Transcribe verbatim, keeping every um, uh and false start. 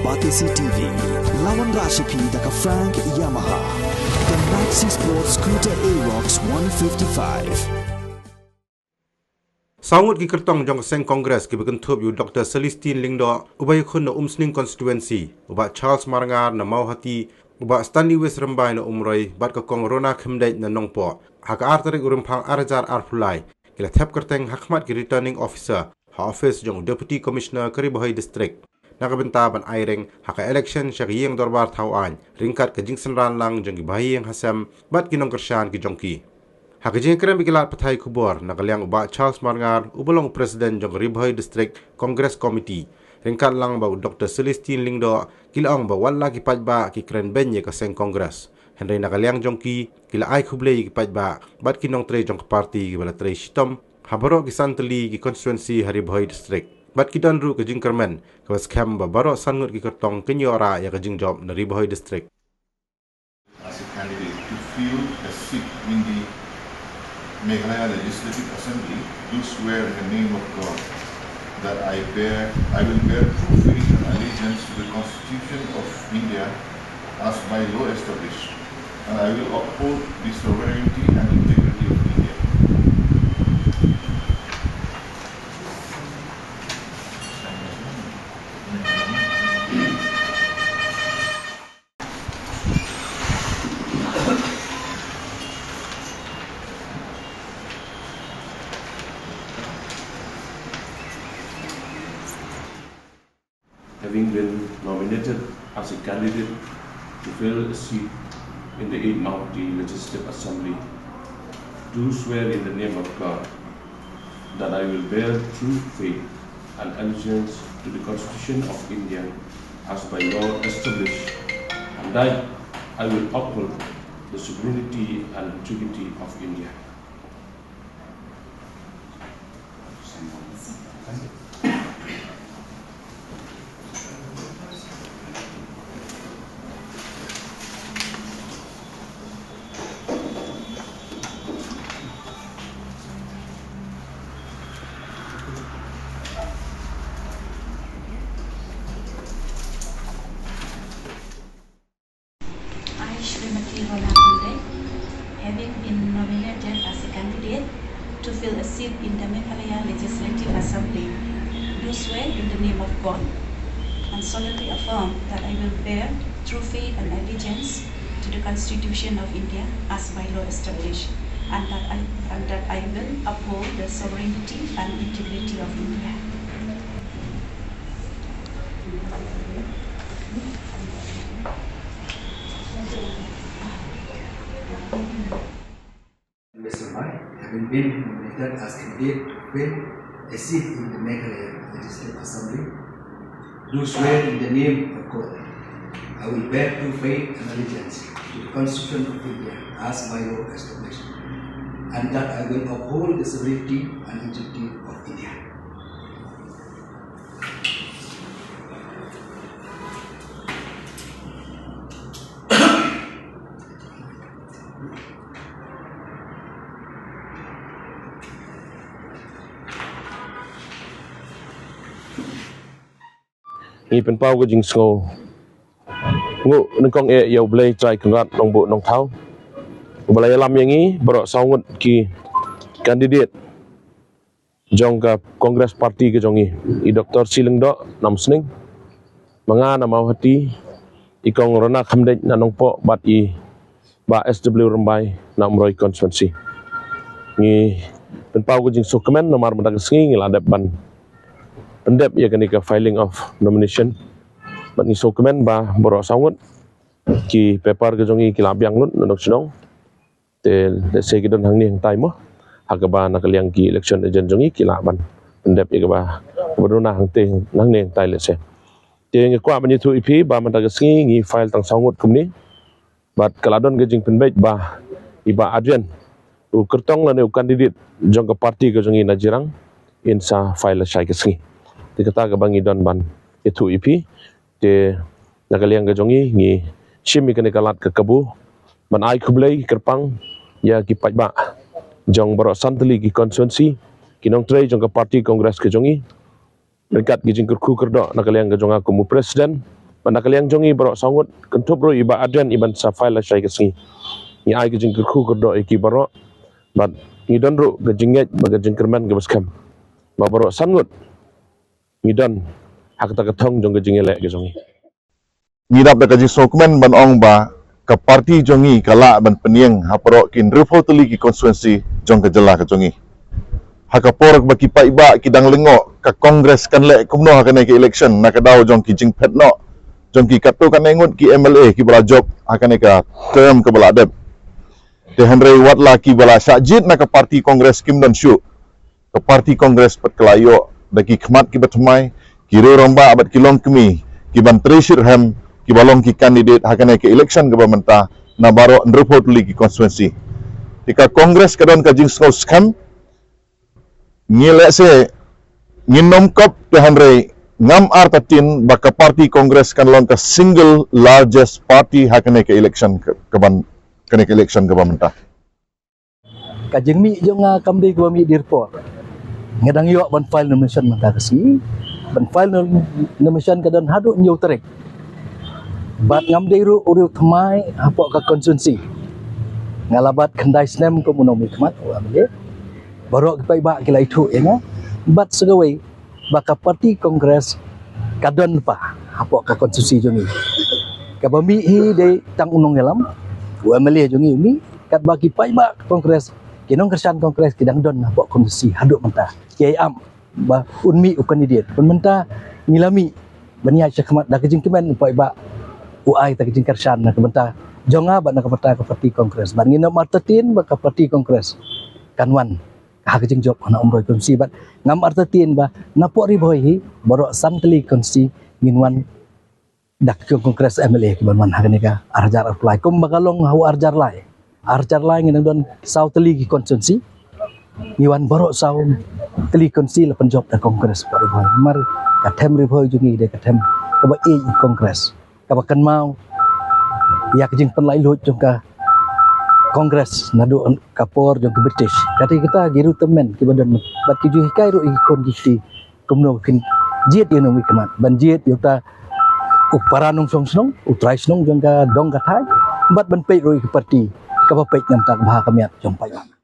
Batesi T V, la wanrah sha phi da ka Frank Yamaha. The Maxi Sport Scooter Aerox one fifty-five. Saw ngut ki kyrtong jong ka seng Congress kiba kynthup ïa u Doctor Celestine Lyngdoh, uba ïakhun na Umsning Constituency, u Bah Charles Marngar na Mawhati, u Bah Stanley West Rymbai na Umroi, bad ka Kong Rona Khymdeit na Nongpoh, ha ka ar tarik u Rymphang ar hajar arphew lai, ki la thep kyrteng ha khmat ki Returning Officer ha office jong u Deputy Commissioner ka Ri Bhoi District, na ka bynta ban aireng ha ka election sha ka ïing dorbar thaw aiñ, ryngkat ka jingsynran lang jong ki bahaïing hasem bad ki nongkyrshan ki jong ki. Ha ka jingkren bad ki lad pathai khubor, na ka liang u Bah Charles Marngar, uba long u President jong ka Ri Bhoi District Congress Committee, ryngkat lang bad u Doctor Celestine Lyngdoh, ki la ong ba wat la ki paidbah ki kren beiñ ïa ka seng Congress, hynrei na ka liang jong ki, ki la ai khublei ïa ki paidbah bad ki nongtrei jong ka party kiba la trei shitom ha baroh ki san tylli ki constituency ha Ri Bhoi District. Bad ki don ruh ka jingkyrmen kaba skhem ba baroh san ngut ki kyrtong kin ïoh rah ïa ka jingjop na Ri Bhoi District. As a candidate to fill a seat in the Meghalaya Legislative Assembly, do swear in the name of God that I bear, I will bear true faith and allegiance to the Constitution of India as by law established, and I will uphold the sovereignty and integrity of India. Having been nominated as a candidate to fill a seat in the eighth Mawhati Legislative Assembly, do swear in the name of God that I will bear true faith and allegiance to the Constitution of India as by law established, and that I will uphold the sovereignty and integrity of India. I, Shrimati Rona Khymdeit, having been nominated as a candidate to fill a seat in the Meghalaya Legislative Assembly, do swear in the name of God and solemnly affirm that I will bear true faith and allegiance to the Constitution of India as by law established, and that I, and that I will uphold the sovereignty and integrity of India. Mister Mai, having been nominated as candidate to fill a seat in the Meghalaya Legislative Assembly, do swear in the name of God, I will bear true faith and allegiance to the Constitution of India as by law established, and that I will uphold the sovereignty and integrity of India. Ngi pynpaw ka jingsngew nguh nyngkong eh ïa U Blei Trai Kynrad Nongbuh Nongthaw, uba la ïalam ïa ngi baroh saw ngut ki candidate jong ka Congress Party ka jong ngi, i Doctor C Lyngdoh na Umsning, ma nga na Mawhati, i Kong Rona Khymdeit na Nongpoh, bad i Bah S W Rymbai na Umroi Constituency. Ngi pynpaw ka jingsngewkmen namar mynta ka sngi ngi la dep ban pyndep ïa kane ka filing of nomination. Bad ngi sngewkmen ba baroh saw ngut ki paper ka jong ngi ki la biang lut na dong shnong. Te lehse ki don hangne hangtai mo, ha kaba na ka liang ki election agent jong ngi ki lah ban pyndep ïa kaba, kaba duna hangte, hangne hangtai lehse. Te nga kwah ban ïathuh ïa phi ba mynta ka sngi ngi file tang saw ngut kumne. Bad ka la don ka jingpynbeit ba i Bah Adrian, u kyrtong lane u candidate jong ka party ka jong ngi na Jirang, in sa file lashai ka sngi. Te kata kaba ngi don ban ïathuh ïa phi. Te na ka liang ka jong ngi, ngi shim ïa kane ka lad ka kabu ban ai khublei kyrpang ïa ki paidbah jong baroh san tylli ki constituency, ki nongtrei jong ka party Congress ka jong ngi, ryngkat ki jingkyrkhu kyrdoh na ka liang ka jong nga kum u president, Bad na ka liang jong ngi baroh saw ngut, kynthup ruh i Bah Adrian, i ban sa file lashai ka sngi. Ngi ai ka jingkyrkhu kyrdoh ïa ki baroh. Bad ngi don ruh ka jingngeit bad ka jingkyrmen kaba skhem ba baroh san ngut ngi don ha kata ka thong jong ka jingïaleh ka jong ngi. Ngi dap da ka jingsngewkmen ban ong ba ka party jong ngi ka lah ban pynïeng ha baroh ki hynriewphew tylli ki constituency jong ka jylla ka jong ngi. Ha ka por ba ki paidbah ki dang lyngngoh ka Congress kan leh kumno ha kane ka election, na ka daw jong ki jingphet noh jong ki katto katne ngut ki M L A kiba la jop ha kane ka term kaba la dep. Te hynrei wat la kiba la shah jied na ka party Congress kim don shuh, ka party Congress pat ka la ïoh da ki khmat kiba thymmai, ki riew rangbah bad ki longkmie ki ban trei shitrhem, kiba long ki candidate ha kane ka election kaba mynta na baroh hynriewphew tylli ki constituency. Te ka Congress ka don ka jingsngew skhem, ngi lehse ngin nym kop, te hynrei ngam artatien ba ka party Congress kan long ka single largest party ha kane ka election ka, ka ban, kane ka election kaba mynta. Ka jingmih jong nga kam dei kaba mih dei por. Nga dang ïoh ban file nomination mynta ka sngi. Ban file nom-, nomination ka don haduh hynñiew tarik. Bad ngam dei ruh u riew thymmai hapoh ka constituency. Nga la bat khyndai snem kum u nongmihkhmat, u M L A. Baroh ki paidbah ki la ithuh ïa nga. Bad sa kawei ba ka party Congress ka don lypa hapoh ka constituency jong ngi. Kaba mih hi dei tang u nongïalam, u M L A jong ngi u mih, katba ki paidbah Congress, ki nongkyrshan Congress ki dang don hapoh constituency haduh mynta. Ki ïai ap ba un mih u candidate. Ban mynta ngi la mih ban ïaid shakhmat da ka jingkmen u paidbah u ai da ka jingkyrshan na ka bynta jong nga bad na ka bynta ka party Congress. Bad ngin nym artatien ba ka party Congress kan wan ha ka jingjop ha na Umroi constituency bad ngam artatien ba napoh Ri Bhoi hi baroh san tylli constituency ngin wan da ka Congress M L A kiban wan ha kane ka ar hajar arphew lai. Kumba ka long ha u ar hajar lai. Ar hajar lai ngin dang don saw tylli ki constituency. Ngi wan baroh saw tylli constituency la pynjop da Congress hapoh Ri Bhoi. Namar ka them Ri Bhoi jong ngi dei ka them kaba ïeit Congress, kaba kynmaw ïa ka jingpynlait luid jong ka Congress naduh ka por jong ka British. Kata kata ki riew tymmen kiba don bad ki ju hikai ruh ïa ki khun ki kti kumno kin jied ïa u nongmihkhmat, ban jied ïa uta u para nongshong shnong, u trai shnong jong ka dong ka thaiñ, bad ban peit ruh ïa ka party kaba peit na ka bynta ka bha ka miat jong paidbah.